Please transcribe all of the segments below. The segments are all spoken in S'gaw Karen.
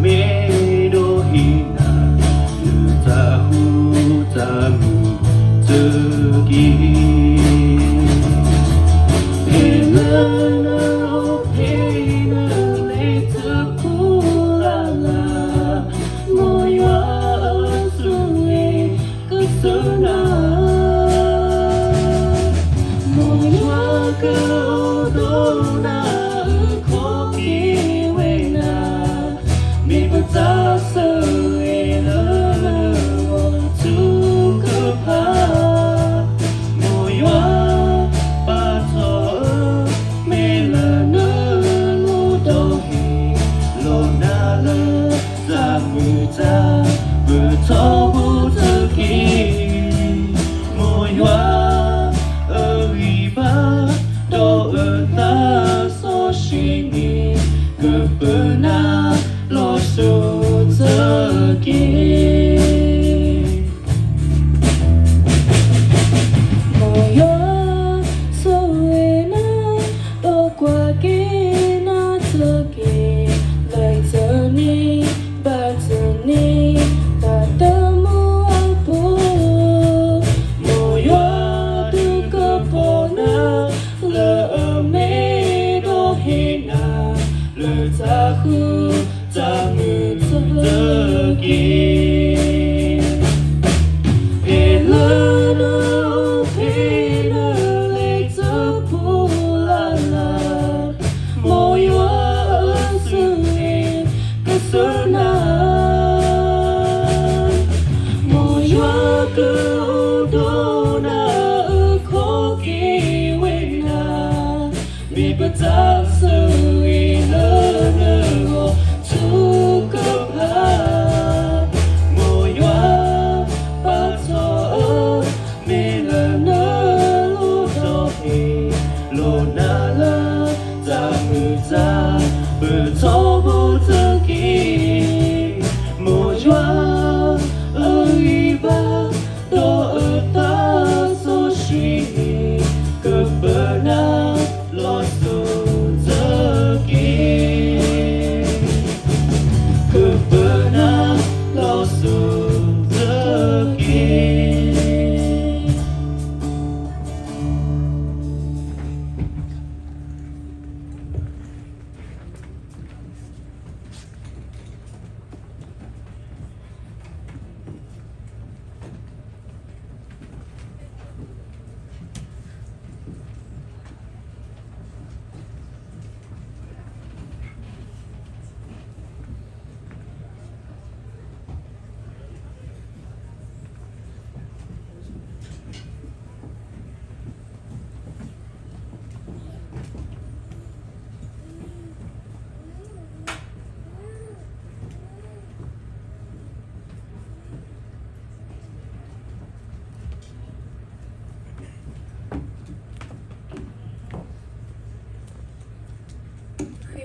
မ့ၢ်ဒိးဟ့ၣ်နၤ လၢတၢ်ဃူတၢ်မုာ်တက့ၢ်. ဟ့ၣ်လၢနအိၣ်ဖဲနလဲၤတပူၤလၢ်လၢ်, မ်ယွၤဧၢ ဆိၣ်ဂ့ၤ ကစၢၢ်နၤ, မ်ယွၤကအိၣ်ဒီးနၤ အခီၣ်က့ၤဝဲနၤ, မ့ၢ်ပတၢ်ဆိၣ်ဂ့ၤလၢနဂီၢ်ထုကဖၣ်, မ်ယွၤပၢ်ထီၣ်ဧၢ, မ့ၢ်လၢနလိၤဒီးဟ့ၣ်လီၤနၤလၢ တၢ်မုာ်တၢ်ပၢၤထီဘိတက့ၢ်. မ်ယွၤအဂံၢ်ဘါ ဒီးအသးစီဆှံန့ၣ် ကပၢၤနၤလီၤစိၤတက့ၢ်. မ်ယွၤဆိၣ်ဂ့ၤနၤ, ဒီးကွၢ်က့ၤနၤတက့ၢ်, လၢတနံၤဘၣ်တနံၤ တၢ်သးသမူအပူၤ, မ်ယွၤဒုးကပီၤနၤ လၢအမ့ၢ်ဒီးဟ့ၣ်နၤ လၢတၢ်ဃူ တၢ်မုာ်တက့ၢ်. ဟ့ၣ်လၢနအိၣ်ဖဲနလဲၤတပူၤလၢ်လၢ်, မ်ယွၤဧၢ ဆိၣ်ဂ့ၤ ကစၢၢ်နၤ, မ်ယွၤကအိၣ်ဒီးနၤ အခီၣ်က့ၤဝဲနၤ, မ့ၢ်ပတၢ်ဆိၣ်ဂ့ၤလၢနဂီၢ်ထုကဖၣ်, မ်ယွၤပၢ်ထီၣ်ဧၢ, မ့ၢ်လၢနလိၤဒီးဟ့ၣ်လီၤနၤလၢ တၢ်မုာ်တၢ်ပၢၤထီဘိတက့ၢ်. မ်ယွၤအဂံၢ်ဘါ ဒီးအသးစီဆှံန့ၣ် ကပၢၤနၤလီၤစိၤတက့ၢ်. ကပၢၤနၤလီၤစိၤတက့ၢ်.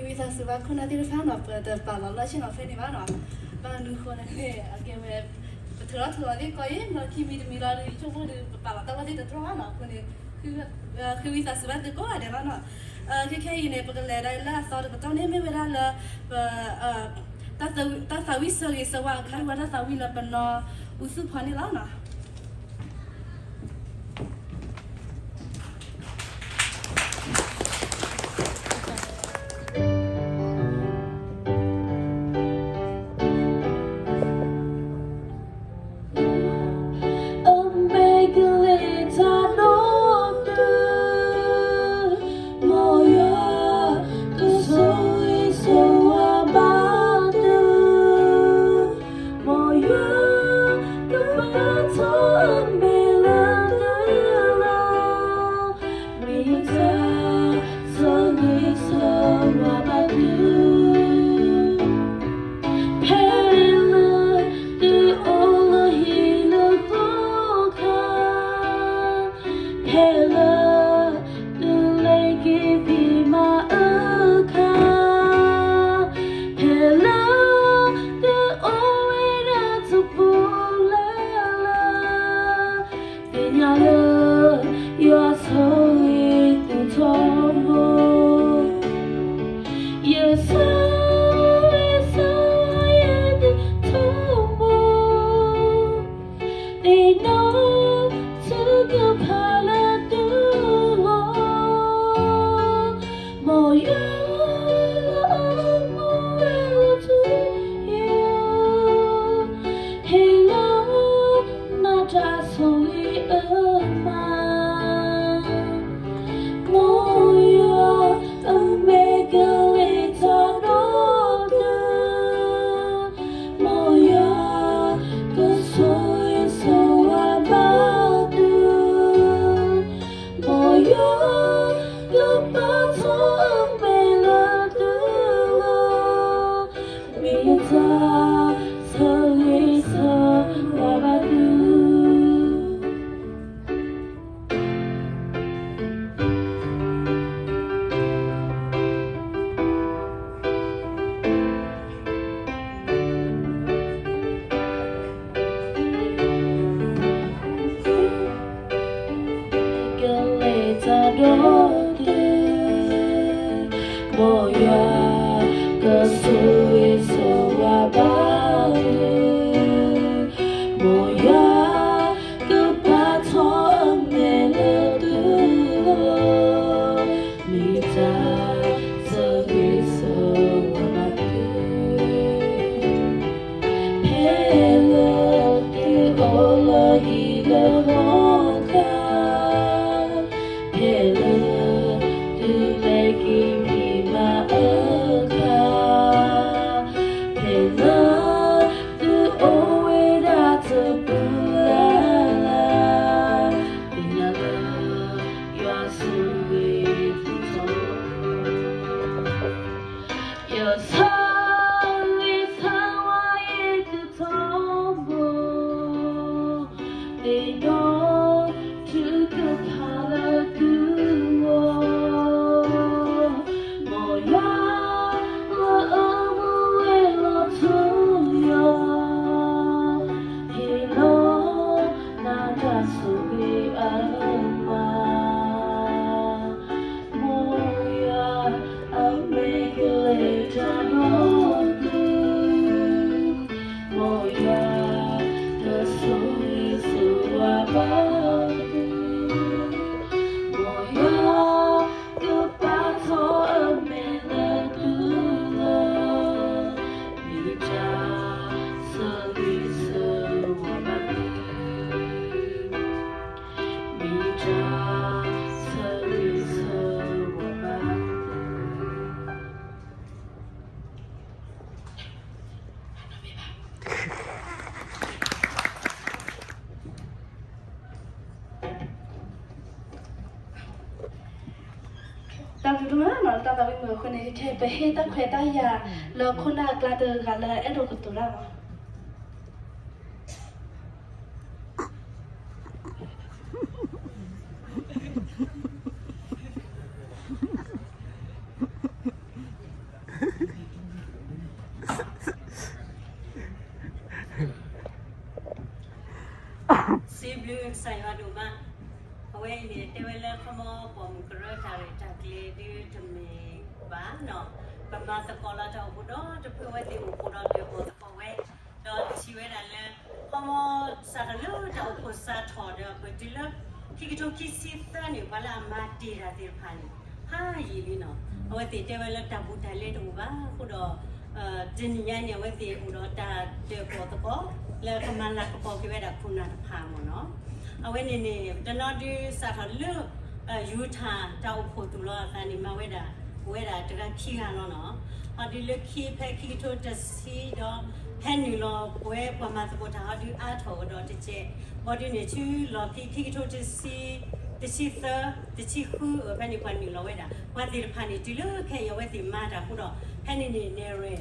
ဃ့ဝံသးစူၤဘၣ်ခိၣ်နၢ်သ့ၣ်တဖၣ်နီၤ, ပတပာ်လီၤလၢဆ့ၣ်နီၤဖဲန့ၣ်ဘၣ်နီၤ. ဘၣ်မနုၤဃိလဲၣ်န့ၣ် အကဲဝဲ ပထုးထီၣ်ထုးလီၤသ့ၣ်ကီးအံၤ လီၢ်ခံမံၤတမံၤလီၤဒီး ယဆိကမိၣ်ဒီး ပပာ်လီၤတၢ်ဝဲသ့ၣ်တတြီၢ်ဘၣ်နီၤ. အဃိန့ၣ် ဃ့ဝံသးစူၤဘၣ်သုကိးဂၤဒဲးလီၤနီၤ. ခဲခဲအံၤန့ၣ် ပကလဲၤဒၣ်လၢအသီတပတီၢ်န့ၣ် မ့ၢ်ဝဲဒၣ်လၢ ပ တၢ်သးဝံၣ်ဆၢဂ့ၤဆၢဝါအခါ ဝဲတၢ်သးဝံၣ်လၢပနီၢ်အူသူၣ်ဖီန့ၣ်လီၤနီၤ. အမ့ၢ်ကလဲၤတၢ်နီတမံၤ မ်ယွၤကဆိၣ်ဂ့ၤဆိၣ်ဝါဘၣ်သု, မ်ယွၤကပၢၤ ဆၢဂ့ၤဆၢဝါဘၣ်သု ကလဲၤတၢ်ဒီးသု, မ်ယွၤ ကဆိၣ်ဂ့ၤဆိၣ်ဝါဘၣ်သု, မ်ယွၤ ကပာ်ထီၣ်အမဲာ်လၢသုဂီၢ်, မ့ၢ်တၢ်ဆၢဂ့ၤဆၢဝါဘၣ်သု ဖဲလၢသုအိၣ်လၢဟံၣ်လၢဃီခါ, ဖဲလၢသုလဲၤက့ၤမ့ၢ်ဘၣ်အခါ, ဖဲလၢသုအိၣ်ဝဲဒၣ်တပူၤလၢ်လၢ်, သ့ၣ်ညါလၢ ယွၤဆိၣ်ဂ့ၤသုထီဘိ, ယွၤဆိၣ်ဂ့ၤဆၢဝါယဲသုထီဘိ, သ့ၣ်နီၣ်ထုကဖၣ်လၢသုဂီၢ်, မ်ယွၤ လၢအမူဝဲလီၤထူယိာ်, ဟ့ၣ်လီၤနၤတၢ်ဆိၣ်ဂ့ၤအါမး, မ်ယွၤ အမဲာ်ကလဲၤတၢ်ဒီးသု, မ်ယွၤ ကဆိၣ်ဂ့ၤဆိၣ်ဝါဘၣ်သု, မ်ယွၤ ကပာ်ထီၣ်အမဲာ်လၢသုဂီၢ်, မ့ၢ်တၢ်ဆၢဂ့ၤဆၢဝါဘၣ်သု, မ့ၢ်တၢ်ဆၢဂ့ၤဆၢဝါဘၣ်သု. တၢ်ဘျုးဒိၣ်မးနီၤ တၢ်သးဝံၣ်မုာ်အဃိန့ၣ် ကဲပဟ့ၣ်တၢ်ခွဲးတၢ်ယာ်လၢခိၣ်နၢ်အကျါတဂၤလၢအဲၣ်ဒိးကတိၤတၢ်လီၤ. စံးဘျုးကစၢ်ယွၤဒိၣ်မး, အဝဲအံၤန့ၣ် တဲဝဲလၢခီမီပိာ်မုၣ်ကရၢတၢ်ရဲၣ်တၢ်ကျဲၤဒုတမ့ၢ်ဘၣ်နီၤ, ပမၤသကိးလီၤတၢ်အိၣ်ဖှိၣ်ဒီတဖု အဝဲသ့ၣ်အိၣ်ဖှိၣ်ဒီးဒုးပိာ်သကိးဝဲ, ဒီးစံးဝဲဒၣ်လၢ ခီမီစးထီၣ်လၢတၢ်အိၣ်ဖှိၣ်စးထီၣ်ဒီး ပတုၤလၢ ခံကထိခံဆံသၢန့ၣ် ပှၤလၢအမၤတ့ၢ်တၢ်သ့ၣ်တဖၣ်န့ၣ် ဖးယံာ်လံနီၤ, အဝဲသ့ၣ်တဲဝဲလၢတၢ်ဘူးတၢ်လဲတအိၣ်ဘၣ်အဃိဒီး တနံၤညါန့ၣ် အဝဲသ့ၣ်အိၣ်ဒီးတၢ်တၢၣ်ပီၣ်သကိး လၢကမၤလၤကပီၤက့ၤဝဲဒၣ်ခိၣ်နၢ်တဖၣ်မ့ၢ်နီၤ, အဝဲန့ၣ်န့ၣ် တနီၤဒုးစးထီၣ်လၢ ယူၤထၣ်တၢ်အိၣ်ဖှိၣ်သူၣ်လီၤအသးန့ၣ် မၤဝဲဒၣ် ဝဲဒၣ်တဂၤခံဂၤလီၤနီၤ, ဟီဒုးလၢခံဖဲခံကထိတဆံဒီး ဖဲနုာ်လီၤပဝဲပှၤမၤသကိးတၢ်ဟီဒုးအါထီၣ်ကဒီးတကဲး, ဘီဒုးန့ၣ် ဆူလီၢ်ခံခံကထိတဆံ တဆံသၢ တဆံဃု ဖဲန့ၣ်ပှၤနုာ်လီၤဝဲဒၣ် ပှၤသ့ၣ်တဖၣ်န့ၣ် တုၤလၢခဲအံၤအဝဲသ့ၣ်မၤတၢ်အဃိဒီး ဖဲန့ၣ်န့ၣ် နဲၣ်ရွဲၣ်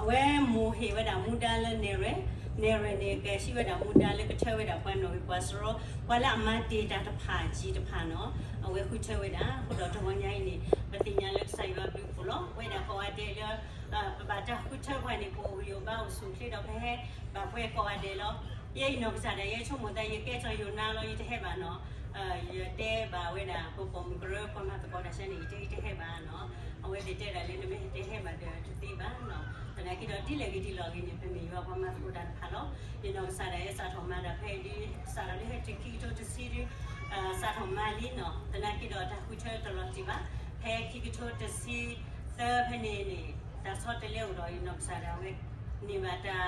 အဝဲမိၢ်ဟ့ၣ်ဝဲဒၣ်မူဒါလၢနဲၣ်ရွဲၣ်, နဲၣ်ရွဲၣ်န့ၣ် ကဲစံးဝဲဒၣ်ပှၤနီၣ်ဂံၢ်ပှၤစရီ ပှၤလၢအမၤတ့ၢ်တၢ်တဖၣ်အကံၢ်တဖၣ်နီၤ, အဝဲဃုထၢဝဲဒၣ်, အဃိဒီးတဂီၤညါအံၤန့ၣ် ပသ့ၣ်ညါလၢကစၢ်ယွၤဘျုးဖှိၣ်လီၤ. ပဝဲဒၣ်ကိးဂၤဒဲးလၢ ပဘၣ်တၢ်ဃုထၢပှၤန့ၣ် ပအိၣ်ကယိၤဘါအိၣ်ဆူၣ်ချ့ဒီး ပဟဲဘၣ်ပှဲၤကိးဂၤဒဲးလီၤ. ယဲအံၤနီၢ်ကစၢ်ဒၣ်ယဲဆိကမိၣ်သး ယကဲထီၣ်ယိၤနါလီၤ ယတဟဲဘၣ်နီၤ, ယတဲဘၣ်ဝဲဒၣ် ပပိာ်မုၣ်ကရၢပှၤမၤသကိးတၢ်ဆၢန့ၣ် ယတဟဲဘၣ်နီၤ, အဝဲသ့ၣ်တဲဒၣ်လၢ နမ့ၢ်တဟဲဘၣ်ဒီးတသ့ဘၣ်နီၤ, သနာ်က့ဒီးဒ်လဲၣ်ဂ့ၤဒ်လဲၣ်ဂ့ၤန့ၣ် ပမ့ၢ်ယွၤပှၤမၤသကိးတၢ်တဖၣ်လီၤ. ယနီၢ်ကစၢ်ဒၣ်ယဲစးထီၣ်မၤတၢ်ဖဲဒ် စးထီၣ်လၢဟဲတုၤခံကထိတဆံဒုး စးထီၣ်မၤလံနီၤ, သနာ်က့ဒီးတၢ်ဃုထၢတလီၤတံၢ်ဘၣ်, ဖဲခံကထိတဆံသၢဖဲန့ၣ်န့ၣ် တၢ်ဆီတလဲအိၣ်ဒီး ယနီၢ်ကစၢ်ဒၣ်ဝဲ န့ၢ်ဘၣ်တၢ်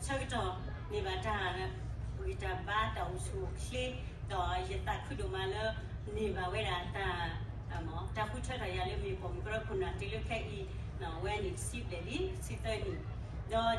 ဆၢကတီၢ် န့ၢ်ဘၣ်တၢ်ဂံၢ်တၢ်ဘါတၢ်အိၣ်ဆူၣ်အိၣ်ချ့, ဒီးယသးခုဒိၣ်မးလၢ န့ၢ်ဘၣ်ဝဲဒၣ်တၢ် တၢ်ဃုထၢထီၣ်ယၤလၢမ့ၢ်ပိာ်မုၣ်ကရၢခိၣ်နၢ်တုၤလၢခဲအံၤ, အဝဲန့ၣ်တဆံဘျဲၣ်လံ တဆံသၢနံၣ်,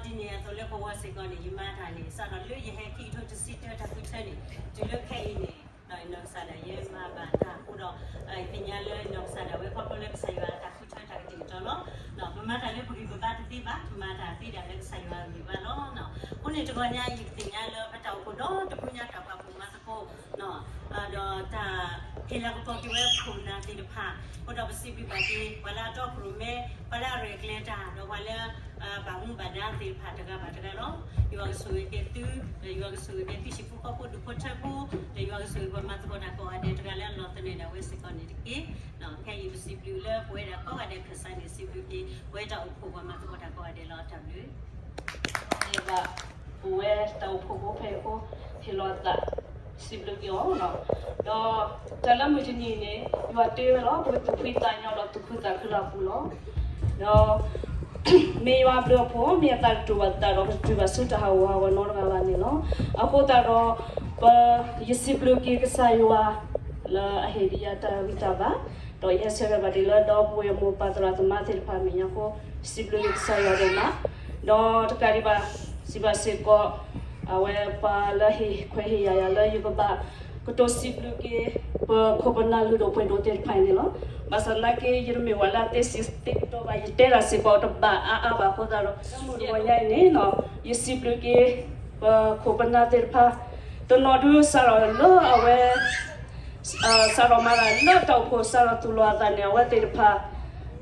ဒီးဒ်န့ၣ်အသိးလၢပဝဲစ့ၢ်ကီးန့ၣ် ယမၤတၢ်န့ၣ် စးထီၣ်လၢယဟဲခံကထိတဆံတၢတၢ်ဃုထၢန့ၣ် တုၤလၢခဲအံၤန့ၣ် ဒီးယနီၢ်ကစၢ်ဒၣ်ယဲမၤဘၣ်တၢ်အဃိဒီး ယသ့ၣ်ညါလၢယနီၢ်ကစၢ်ဒၣ်ဝဲခီဖျိလၢကစၢ်ယွၤအတၢ်ဃုထၢတၢ်ကတဲာ်ကတီၤလီၤ. ပမၤတၢ်လၢပဂံၢ်ပဘါတသ့ဘၣ်, ပမၤတၢ်သ့ဒၣ်လၢကစၢ်ယွၤအဂံၢ်ဘါလီၤ. အဃိန့ၣ်တဂီၤညါအံၤ ယသ့ၣ်ညါလၢပတၢ်အိၣ်ဖှိၣ်ဒီတဘျီညါတၢ်ပာ်ဖှိၣ်မၤသကိး ဒီးတၢ်ဟ့ၣ်လၤကပီၤက့ၤဝဲခိၣ်နၢ်သ့ၣ်တဖၣ်, အဃိဒီးပစံးဘျုးဘၣ်က့ၤ ပှၤလၢအတီခိၣ်ရိၣ်မဲ, ပှၤလၢအရဲၣ်ကျဲၤတၢ်, ဒီးပှၤလၢ ဘၣ်မူဘၣ်ဒါသ့ၣ်တဖၣ်တဂၤဘၣ်တဂၤလီၤ. ယွၤကဆိၣ်ဂ့ၤက့ၤသု, ဒီးယွၤကဆိၣ်ဂ့ၤက့ၤသုဟံၣ်ဖိဃီဖိဒူၣ်ဖိထၢဖိ, ဒီးယွၤကဆိၣ်ဂ့ၤပှၤမၤသကိးတၢ်ကိးဂၤဒဲးတဂၤလၢအလီၢ်သနၢၣ်ဒၣ်ဝဲစ့ၢ်ကီးန့ၣ်တက့ၢ်. ခဲအံၤပစံးဘျုးလၢပဝဲဒၣ်ကိးဂၤဒဲးခၢၣ်စးန့ၣ် စံးဘျုးက့ၤ ပဝဲတၢ်အိၣ်ဖှိၣ်ပှၤမၤသကိးတၢ်ကိးဂၤဒဲးလီၤ. တၢ်ဘျုး ဘၣ်ပဝဲတၢ်အိၣ်ဖှိၣ်ဖိဖဲအံၤအဃိ ဟ့ၣ်လီၤသး စံးဘျုးက့ၤအီၤ, ဒီးတၢ်လၢမုၢ်တနံၤန့ၣ် ယွၤတ့ဝဲလီၤ ပကသူၣ်ဖှံသးညီ ဒီးသူၣ်ခုသးခုလၢအပူၤလီၤ. ဒီး မ့ၢ်ယွၤအဘျုးအဖှိၣ် မ့ၢ်အသးတတူၢ်ဘၣ်သးဒီး ပတတုၤဘၣ်ဆူတၢ်ဟးဂူာ်ဟးဂီၤနီတဂၤဘၣ်န့ၣ်လီၤ. အဃိသတးဒီး ပ ယစံးဘျုးက့ၤကစၢ်ယွၤ လၢအဟ့ၣ်ဒံးယၤတၢ်ဂံၢ်တၢ်ဘါ, ဒီးယဟဲဆၢထၢၣ်ဘၣ်ဒံးလၢဒီပုၢ်ဝဲၢ်မိၢ်ပၢ်သရၣ်သမါသ့ၣ်တဖၣ်အမဲာ်ညါအဃိ စံးဘျုးက့ၤကစၢ်ယွၤဒိၣ်မး, ဒီးတကးဒံးဘၣ် စံးဘျုးစ့ၢ်ကီး အဝဲပှၤလၢဟ့ၣ်ခွဲးဟ့ၣ်ယာ်ယၤလၢယကဘၣ်ကတိၤစံးဘျုးက့ၤ ပခိၣ်ပနၢ်လုၢ်ဒိၣ်ပှ့ၤဒိၣ်သ့ၣ်တဖၣ်အံၤန့ၣ်လီၤ. ဘၣ်ဆၣ်သနာ်က့ ယတမ့ၢ်ပှၤလၢအသ့စံးသ့ကတိၤဘၣ် ယတဲတၢ်စ့ၢ်ကီးတဘၣ်အါအါဘၣ်အဃိသတးဒီး တၢ်မုၢ်တဂီၤညါအံၤန့ၣ် ယစံးဘျုးက့ၤ ပခိၣ်ပနၢ်သ့ၣ်တဖၣ် တနီၤဒုးစးထီၣ်လၢအဝဲ စးထီၣ်မၤတၢ်လၢတၢ်အိၣ်ဖှိၣ် စးထီၣ်သူၣ်လီၤအသးန့ၣ် အဝဲသ့ၣ်တဖၣ်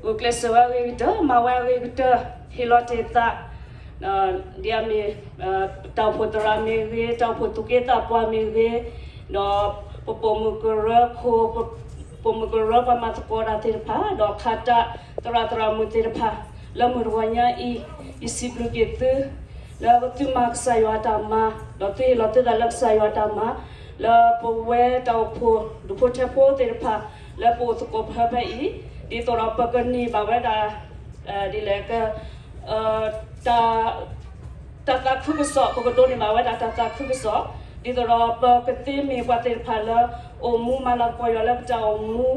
ဂုာ်ကျဲးစၢးဝဲအဂ့ၤကတၢၢ် မၤဝဲအဂ့ၤကတၢၢ် ဟ့ၣ်လီၤတ့ၢ်သး ဒ်အမ့ၢ် တၢ်အိၣ်ဖှိၣ်သရၣ်မ့ၢ်ဂ့ၤ, တၢ်အိၣ်ဖှိၣ်သူၣ်က့သးပှၢ်မ့ၢ်ဂ့ၤ, ဒီးပပိာ်မုၣ်ကရၢခိၣ်, ပပိာ်မုၣ်ကရၢပှၤမၤသကိးတၢ်သ့ၣ်တဖၣ်, ဒီးခးတၢ်သရၣ်သရၣ်မုၣ်သ့ၣ်တဖၣ် လၢမုၢ်တဂီၤညါအံၤ ယစံးဘျုးက့ၤသု လၢသုမၤကစၢ်ယွၤအတၢ်မၤ, ဒီးသုဟ့ၣ်လီၤသုသးလၢကစၢ်ယွၤအတၢ်မၤ လၢပဝဲတၢ်အိၣ်ဖှိၣ်ဒူၣ်ဖိထၢဖိသ့ၣ်တဖၣ် လၢပအိၣ်သကိးဖဲဖဲအံၤ ဒ်သိးဒီးပကန့ၢ်ဘၣ်ဝဲဒၣ် ဒ်လဲၣ်က တၢ် တၢ်သးခုကစီၣ် ပကဒိးန့ၢ်ဘၣ်ဝဲဒၣ်တၢ်သးခုကစီၣ် ဒ်သိးဒီးပကသ့မ့ၢ်ပှၤသ့ၣ်တဖၣ်လၢ အိၣ်မူမၤလၤကပီၤယွၤလၢပတၢ်အိၣ်မူ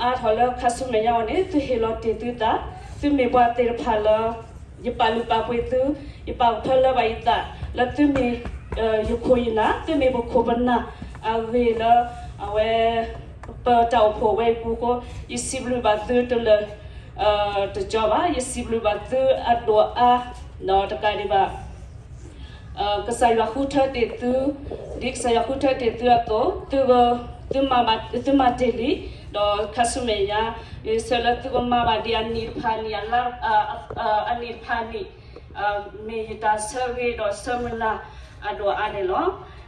အါထီၣ်လၢခါဆူမဲာ်ညါအံၤန့ၣ် သုဟ့ၣ်လီၤတ့ၢ်သုသး သုမ့ၢ်ပှၤသ့ၣ်တဖၣ်လၢ ယပာ်လုၢ်ပာ်ပှ့ၤသု ယပာ်ကဖၢလၢဘၣ်ယသး လၢသုမ့ၢ် ယခိၣ်ယနၢ် သုမ့ၢ်ပခိၣ်ပနၢ်အဂ့ၢ်လၢ အဝဲ ပတၢ်အိၣ်ဖှိၣ်ဝဲအံၤပူၤအဃိ ယစံးဘျုးဘၣ်သုတလၢာ် တကီဘၣ် ယစံးဘျုးဘၣ်သုအဒိၣ်အါ ဒီးတကးဒံးဘၣ် ကစၢ်ယွၤဃုထၢတ့ၢ်သု ဒ်ကစၢ်ယွၤဃုထၢတ့ၢ်သုအသိး သု သုမၤတ့ၢ်လံ ဒီးခါဆူမဲာ်ညါ ယဆၢလၢသုကမၤဘၣ်ဒ်အနံၣ်တဖၣ်နံၣ် အနံၣ်တဖၣ်နံၣ် မ့ၢ်ယတၢ်ဆၢဂ့ၤဒီးဆၢမုၢ်လၢ်အဒိၣ်အါန့ၣ်လီၤ.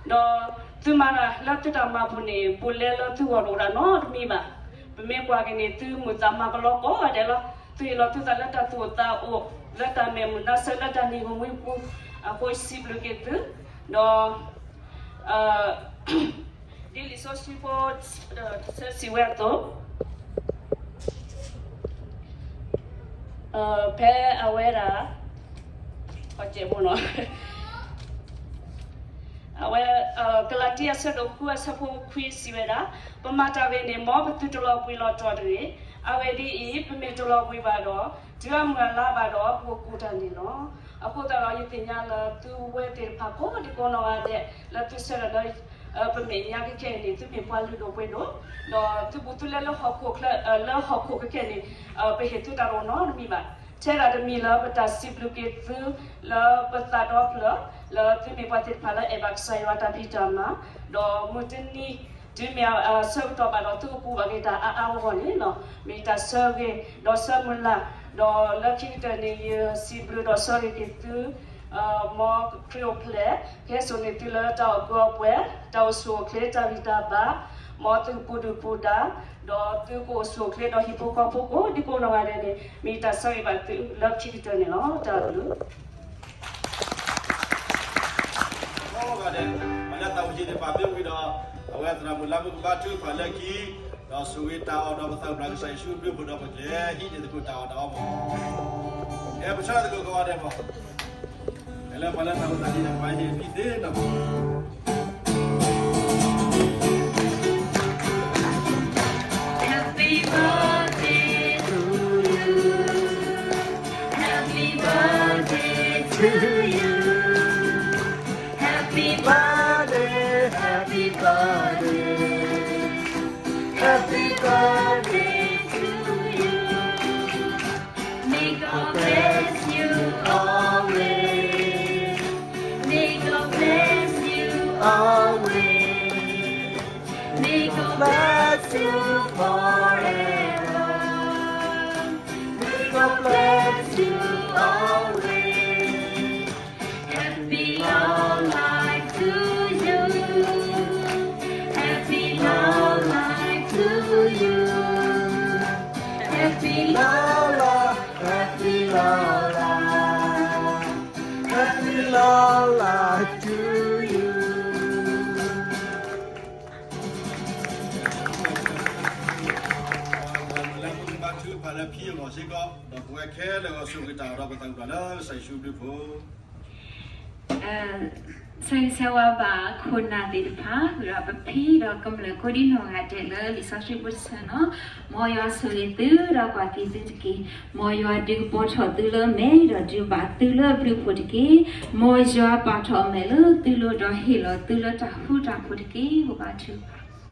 ဒီးသုမၤတၢ်လၢသုတၢ်မၤပူၤန့ၣ် ဘူးလဲလၢသုဂီၢ်တအိၣ်ဒၣ်နီတမံၤဘၣ်. ပမ့ၢ်ကွၢ်က့ၤန့ၣ် သုမုာ်သးမၤကလီကိးဂၤဒဲးလီၤ. သုဟ့ၣ်လီၤသုသးလၢတၢ်သူၣ်အိၣ်သးအိၣ် လၢတၢ်မဲာ်မုာ်နါဆၢ လၢတၢ်နံၤဂီၢ်မုၢ်ပူၤ အဃိယစံးဘျုးက့ၤသု ဒီး ဒ်လံာ်စီဆှံဖိ တဆၢစံးဝဲအသိး ဖဲအဝဲဒၣ် အဝဲ ကလၤတံ အဆၢဒိၣ်ဃုအဆၢဖိခွံစံးဝဲဒၣ်, ပမၤတၢ်ဂ့ၤန့ၣ် မ်ပသုတလီၤဘှံးလီၤတီၤတဂ့ၤ. အဂ့ၢ်ဒ်အံၤ, ပမ့ၢ်တလီၤဘှံးဘၣ်ဒီး, တုၤအမုၢ်အလါဘၣ်ဒီး ပကကူးတၢ်န့ၣ်လီၤ. အဃိသတးဒီး ယသ့ၣ်ညါလၢသုဝဲသ့ၣ်တဖၣ်ကိးဒံကိးနီၢ်ဂၤဒဲး လၢသုဆၢထၢၣ်လၢ ပမဲာ်ညါကဲခဲအံၤန့ၣ် သုမ့ၢ်ပှၤလုၢ်ဒိၣ်ပှ့ၤဒိၣ်, ဒီးသုဘူးသုလဲလၢဟီၣ်ခိၣ်ချၢ လၢဟီၣ်ခိၣ်ကဲခဲအံၤန့ၣ် ပဟ့ၣ်သုတၢ်တအိၣ်နီတမံၤဘၣ်. ထဲဒၣ်တမံၤလၢပတၢ်စံးဘျုးက့ၤသု လၢပသးဒီဖျၢၣ် လၢသုမ့ၢ်ပှၤသ့ၣ်တဖၣ်လၢအဲၣ်ဘၣ်ကစၢ်ယွၤတၢ်ဖံးတၢ်မၤ, ဒီးမုၢ်တနံၤ တုၤမ့ၢ်အဆၢကတီၢ်ဘၣ်ဒီး သုကကူးဘၣ်က့ၤတၢ်အါအါဂီၢ်ဂီၢ်န့ၣ်လီၤ. မ့ၢ်တၢ်ဆၢဂ့ၤ ဒီးဆၢမုၢ်လၢ်, ဒီးလၢခံကတၢၢ်န့ၣ် ယစံးဘျုးဒီးဆၢဂ့ၤက့ၤသု မ်ခရံာ်အိၣ်ဖျဲၣ် ကဟဲစိာ်န့ၢ်သုလၢတၢ်အီၣ်ကူအီၣ်ပှဲၤ, တၢ်အိၣ်ဆူၣ်အိၣ်ချ့ တၢ်ဂံၢ်တၢ်ဘါ, မ်သုကပူၤဒုၣ်ပူၤဒါ, ဒီးသုကအိၣ်ဆူၣ်အိၣ်ချ့ဒီးဟံၣ်ဖိဃီဖိကိးဒံကိးနီၢ်ဂၤဒဲးန့ၣ် မ့ၢ်တၢ်ဆၢဂ့ၤဘၣ်သုလၢခံကတၢၢ်န့ၣ်လီၤ. တၢ်ဘျုး ကိးဂၤဒဲး ပှၤလၢသးဝံၣ်က့ၤန့ၣ် ပာ်ဖျါဝံၤဒီး အဝဲသရၣ်မုၣ်လါမုၣ်ကဘါထုကဖၣ်လၢခံ, ဒီးဆိၣ်ဂ့ၤတၢ်အီၣ်ဒီးပသးပှၢ်ကစၢ်ယ့ၣ်ၡူးအဘျုးအဖှိၣ်ဒီးပကျဲၤဟံးန့ၢ်သကိးတၢ်အီၣ်တၢ်အီမး, အဲ ပဆၢသကိးကိးဂၤဒဲးမး, အဲ လၢပှၤလၢသးဝံၣ်သးက့ၤန့ၣ် ပှၤဟ့ၣ်ဖံးသ့နီၤ Happy birthday to you. Happy birthday to you. Happy birthday, happy birthday. Happy Lala to you. လၢပကဘါထုကဖၣ်လၢခံအဂီၢ်စ့ၢ်ကီး ဒီးပဝဲခဲလၢာ်အဂီၢ် ဆိၣ်ဂ့ၤတၢ်ဒီးပသးကပၤလၢကစၢ်ယ့ၣ်ၡူးဘျုးဖှိၣ် ဆၢဂ့ၤဆၢဝါဘၣ်ခိၣ်နၢ်သ့ၣ်တဖၣ် ဒီးပဖံဒီးကမျၢၢ်ကိးဒံနီၢ်ဂၤဒဲးလၢလံာ်စီဆှံပူၤတဆၢနီၤ, မ်ယွၤဆိၣ်ဂ့ၤသုဒီးကွၢ်က့ၤသုတက့ၢ်. မ်ယွၤဒုးကပီၤထီၣ်သုလၢအမဲာ် ဒီးဒုးဘၣ်သုလၢအဘျုးအဖှိၣ်တက့ၢ်. မ်ယွၤပာ်ထီၣ်အမဲာ်လၢသုလိၤ ဒီးဟ့ၣ်လီၤသုလၢတၢ်ဃူတၢ်ဖိးတက့ၢ်. ပဘါထုကဖၣ်